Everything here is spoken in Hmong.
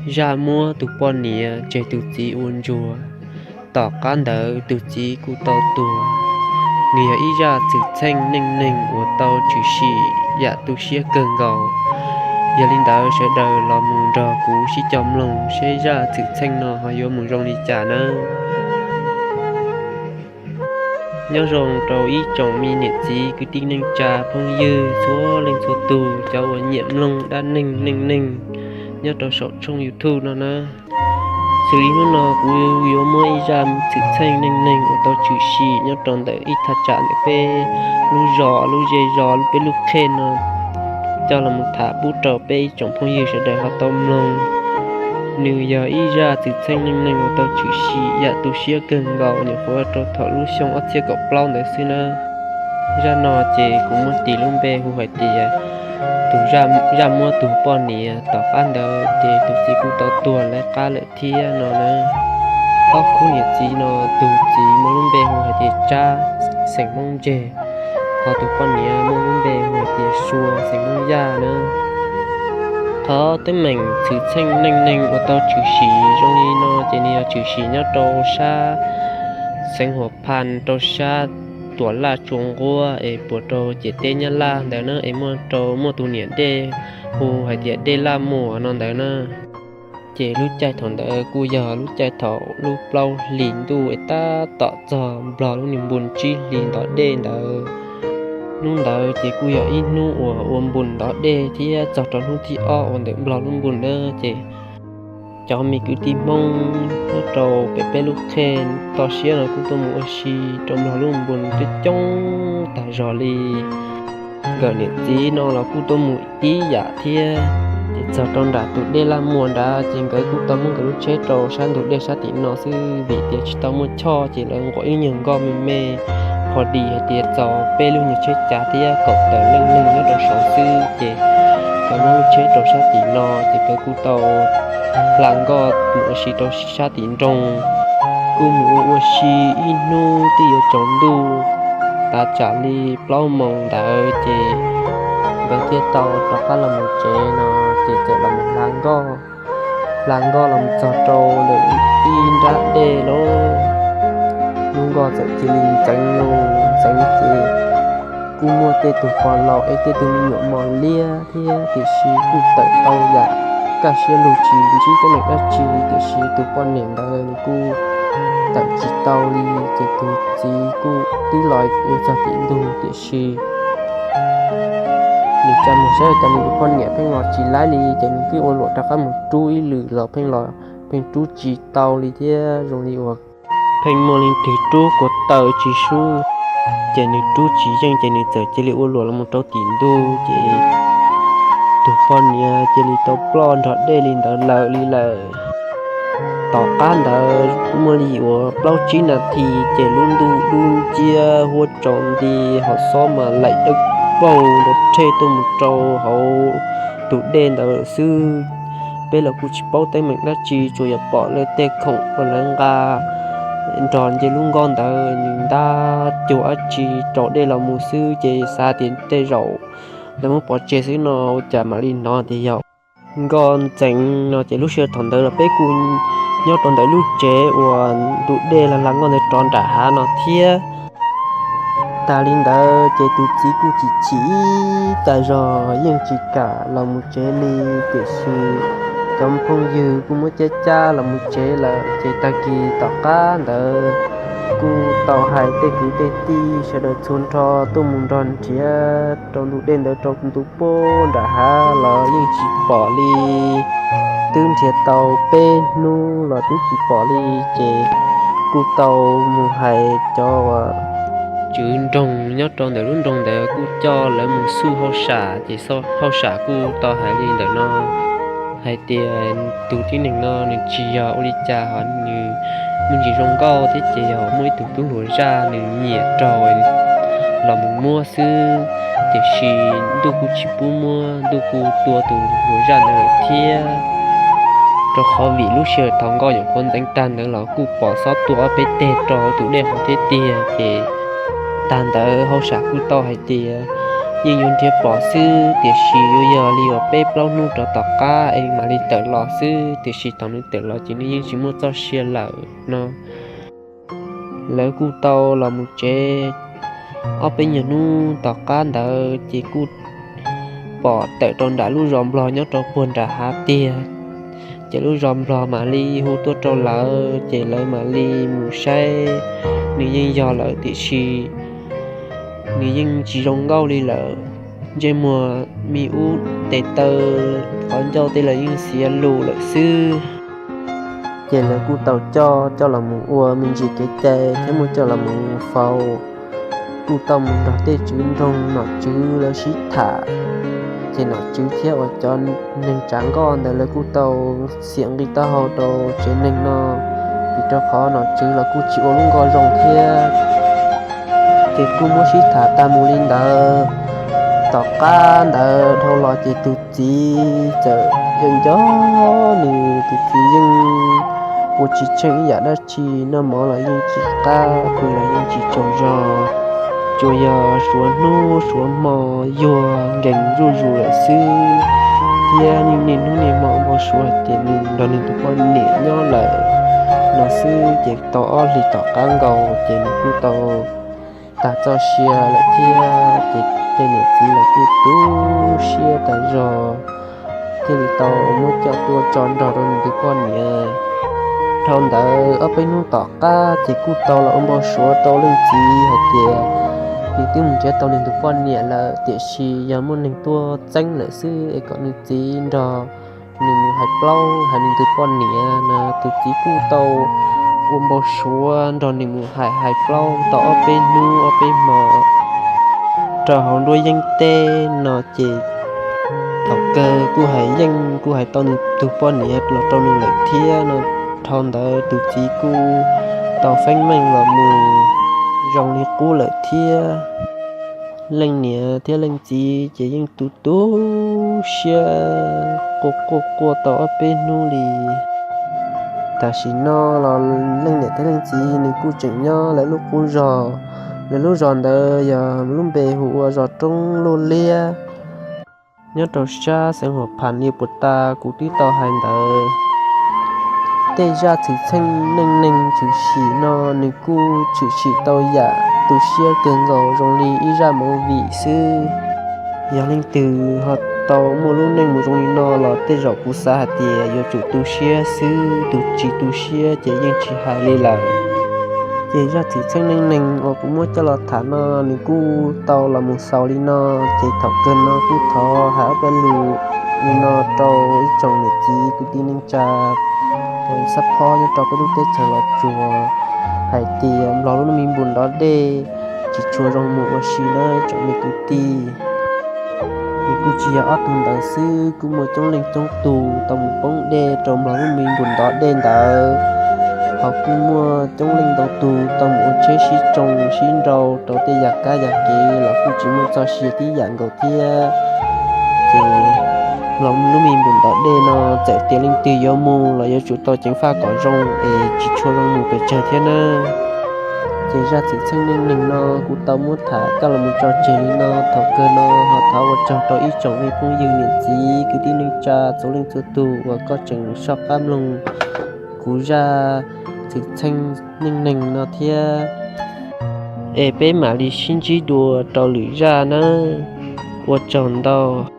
Zaj muab tus poj niam tseg tus txiv ua ntsuag. Tom qab ntawd tus txiv kuj tau tuag. Nws yog ib zaj txwm txheej neej neeg uas tau tshwm sim yam tu siab kawg nkaus. Yog li ntawd sawv daws los mus nrog kuv sib coj mloog seb zaj txwm txheej no ho yuav mus zoo li cas nawb. Nyob zoo rau ib tsoom me niam txiv kwv tij neej tsa phooj ywg txhua leej txhua tus cov uas nyiam mloog dab neeg neej neeg nyob rau saum tshooj YouTube no na. Xws li hnub no kuv yuav muab ib zaj txwm txheej neej neeg uas tau tshwm sim nyob rau ntawm ib thaj tsam ntawm peb lub zos, lub zej zos, lub peb lub qhej no coj los mus tham pub rau peb ib tsoom phooj ywg sawv daws ho tau mloog. Nws yog ib zaj txwm txheej neej neeg uas tau tshwm sim yam tu siab kawg nkaus, nyuam qhuav rau thaum lub xyoo ob txhiab kaum plaub ntawd xwb na. Zaj no ces kuv muab tis lub npe hu hais tias tus zaj muab tus poj niam. Tom qab ntawd ces tus txiv kuj tau tuag lawv qab lawm thiab no na. Ob khub niam txiv no, tus txiv muaj lub npe hu hais tias Tsab, xeem Hmoob Ntseg, ho tus poj niam muaj lub npe hu hais tias Sua, xeem Hmoob Yaj na. Qhov teeb meem txwm txheej neej neeg uas tau tshwm sim zoo li no ces nws yog tshwm sim nyob rau sab xeev Huas Phas rau sab Tuam Laj Tsua Nquab es puas rau ciam teb Nyab Laj ntawd na, es muaj rau muaj tus niam dej hu hais tias dej Laj Muas no ntawd na. Ces lub caij thaum ntawd kuj yog lub caij thaum lub plaub hlis ntuj es tab tom txog Nplog lub niag npun tsib hlis ntov dej ntawd. Hnub ntawd ces kuj yog ib hnub uas ua npun ntov dej thiab txog rau hnub thib ob uas ntawm Nplog lub npun na ces cov me kwv tij Hmoob nyob rau pem peb lub qhej toj siab no kuj tuaj mus ua si rau Nplog lub npun coob coob tag zog li. Nkawm niam txiv no los kuj tuaj mus tib yam thiab. Ces txog rau nram tus dej Laj Muas nrad ces nkawd kuj tau muab nkawd lub tsheb rau sab ntug dej sab tim no xwb vim tias tsis tau muaj choj ces lawv nquam ib nyuag nkoj me me, pho dis hais tias txaus peb lub nyuag tsheb cav thiab kaum tawm leej neeg nyob rau saud xwb ces nkawd muab lub tsheb rau sab tim no ces nkawd kuj tau hla nkoj mus ua si rau sab tim nroog. Kuj mus ua ua si ib hnub twb yuav tsaus ntuj, tav tsam li plaub moos ntawd ces nkawd thiaj tau rov qab los mus tsev no ces txawm los mus hla nkoj. Hla nkoj los mus txog rau ntawm ib nrab dej lauj, lub nkoj txawm cia li ntxeev ntxeev ces kuj muaj tej tug pog laus es tej tug me nyuam mos liab thiab tiam sis kuj tawm tau yam kaj siab lug tsis ntsib teeb meem dab tsi tiam sis tus poj niam ntawd nws kuj tawm tsis tau li ces tus txiv kuj twb los yuav txog tim ntug tiam sis nws tsa mus saib cas nws tus poj niam pheej los tsis laib li ces nws twb ua luam rov qab mus rub ib lwm los pheej los pheej rub tsis tau li thiab zoo li uas pheej muaj leej twg rub kuv taw tsis sub ces nws rub tsis yeej ces nws txawm cia li ua luam los rau tim ntug ces tus poj niam cia li tau ploj nrog dej li ntawd lawm li lawm. Tom qab ntawd muaj li uas plaub tsib nas this ces lub ntuj dub nciab huab tsaus nti, hos xob mas laim dawb paug nrov rhe tuaj mus rau hauv tus dej ntawd xwb. Peb los kuj tsis paub teeb meem dab tsi, tsuas yog pom lawv tej khoom uas lawv nqa nrog nce lub nkoj ntawd nws ntab cuag dab tsi rau dej los mus xwb ces xav tias tej zaum lawv muab pov tseg xwb no, ua cas mam li hnov tias yog nkoj ntxeev no ces lub sij hawm thaum ntawd los peb kuj nyob rau ntawm lub tsev uas ntu dej los hla nkoj ntawd rov nram hav no thiab. Tas li ntawd ces tus txiv kuj chim chim ib tag zog yeej tsis kam los mus tsev li, tiam sis cov phooj ywg kuj muab cab cab los mus tsev lawm ces tag kis tom qab ntawd kuj tau hais tej kwv tej tij sawv daws txhua nrho tuaj mus nrog nrhiav rau ntu dej ntawd rau ntu puag nram hav los yeej tsis pom li. Twb nrhiav tau peb hnub los twb tsis pom li, ces kuj tau mus hais cov uas tswv nroog nyob rau ntawm lub nroog ntawd kuj coj lawv mus xauj hauj sam, ces hauj sam kuj tau hais li ntawm no hais tias tus tib neeg no nws tsis yog ua li cas, nws me ntsis zoo nkauj thiab ces yog muaj ib tug tub hluas zaj nws nyiam raug los mus muab xwb, tiam sis ntuj kuj tsis pub muab, ntuj kuj tua tus hluas zaj ntawd lawm thiab. Rau qhov vim lub sij hawm thaum nkoj nyuam qhuav ntxeev tag ntawd los kuj pom xob tua ob peb teg rau hauv tus dej hauv thiab tiag, ces tag ntawd hauj sam kuj tau hais tias yeej yuav nrhiav pom xwb, tiam sis yuav yog li uas peb plaub hnub rov tom qab es mam li tawm los xwb, tiam sis thaum nws tawm los ces nws yeej tsis muaj txoj sia lawm no. Lawv kuj tau los mus tsev. Ob peb nyuag hnub tom qab ntawd ces kuj pom tawm rau nram lub zos Nplog nyob rau puag nram hav tiag. Ces lub zos Nplog mam li hu tuaj rau lawv, ces lawv mam li mus saib, nws yeej yog lawm tiam sis nws yeej tsis zoo nkauj li lawm. Ntsej muag me ub tes taw, qhov ncauj tej los yeej xiav lus lawm xwb. Ces lawv kuj tau coj coj los mus ua me ntsis kev cai thiab muab coj los mus faus. Kuj tau mus nrog tej tswv nroog nom tswv lawv sib tham. Ces nom tswv thiab uas cov neeg tsav nkoj ntawd lawv kuj tau xiam nqi taub hau rau tsev neeg no, vim rau qhov nom tswv los kuj tsis ua lub nkoj zoo thiab. Ces kuj muab sib tham tag mus li ntawd. Tom qab ntawd dhau los ces tus txiv txawm nco nco nws, tus txiv yeej ua tsis tsheej ib yam dab tsi, noj mov los yeej tsis qab, pw los yeej tsis tsaug zog, tsuas yog suav hnub suav hmo yuag nkees zuj zus lawm xwb, thiab yeej niaj hnub niaj hmo npau suav hais tias nws nrog nws tus poj niam nyob lawm no xwb. Ces tau ob hlis tom qab nkaus ces nws kuj tau tag txoj sia lawm thiab. Ces tej niam txiv los kuj tu siab tas zog, thiaj li tau muab coj tuaj tso nrog rau nws tus poj niam. Dhau ntawd ob peb hnub tom qab ces kuj tau los ua npau suav rau leej txiv hais tias nws twb mus nrhiav tau nws tus poj niam lawm, tiam sis yog muaj neeg tuaj txeeb lawm xwb es kom nws txiv nrog nws mus hais plaub hais nws tus poj niam no. Tus txiv kuj tau ua npau suav nrog nws mus hais hais plaub tau ob peb hnub ob peb hmo rau hauv nruab yeeb teb no ces thaum kawg kuj hais yeej kuj hais tau nws tus poj niam los rau nws lawm thiab no. Dhau ntawd tus txiv kuj tau feeb meej los mus zoo li qub lawm thiab. Leej niam thiab leej txiv ces yeej tu tu siab quaj quaj quaj tau ob peb hnub li. Tam sim no los leej niam thiab leej txiv nws kuj tseem nyob lawv lub qub zos. Lawv lub zos ntawd yog lub npe hu ua zos Roob Luj Liab, nyob rau sab xeev Huas Phas li puas tas kuv twb tau hais ntawd. Tej zaj txwm txheej neej neeg tshwm sim no nws kuj tshwm sim tau yam tu siab kawg nkaus zoo li ib zaj movie xwb. Yog leej twg ho tau muaj lub neej mus zoo li no los tej zaum kuv xav hais tias yuav tsum tu siab xwb, tus tsis tu siab ces yeej tsis hais li lawm. Ces zaj txwm txheej neej neeg uas kuv muab coj los tham no nws kuj tau los mus xaus li no, ces thaum kawg no kuj thov hais ob peb lus li no rau ib tsoom niam txiv kwv tij neej tsa uas xab phob nyob rau peb lub teb chaws Los Tsuas hais tias Nplog lub me npus ntov dej tsis tshua zoo mus ua si na tsoom me kwv tij. Nws kuj tsis yog ob tug ntawd xwb, kuj muaj coob leej coob tus tau mus poob dej rau Nplog lub me npus ntov dej ntawd, ho kuj muaj coob leej ntau tus tau mus ua tsheb sib tsoo sib nrau rau tej yam kab yam kev los kuj tsis muaj txoj sia tib yam nkaus thiab. Ces Nplog lub me npus ntov dej no txawm tias leej twg yuav mus los yuav tsum tau ceev faj kom zoo es tsis tshua zoo mus pes tsawg thiab na. Ces zaj txwm txheej neej neeg no kuv tau muab tham coj los mus tso tseg li no. Thaum kawg no ho thov ua tsaug rau ib tsoom me phooj ywg niam txiv kwv tij neej tsa txhua leej txhua tus uas koj tseem soj qab mloog kuv zaj txwm txheej neej neeg no thiab. Es peb mam li sib ntsib dua rau lwm zaj nawb. Ua tsaug ntau.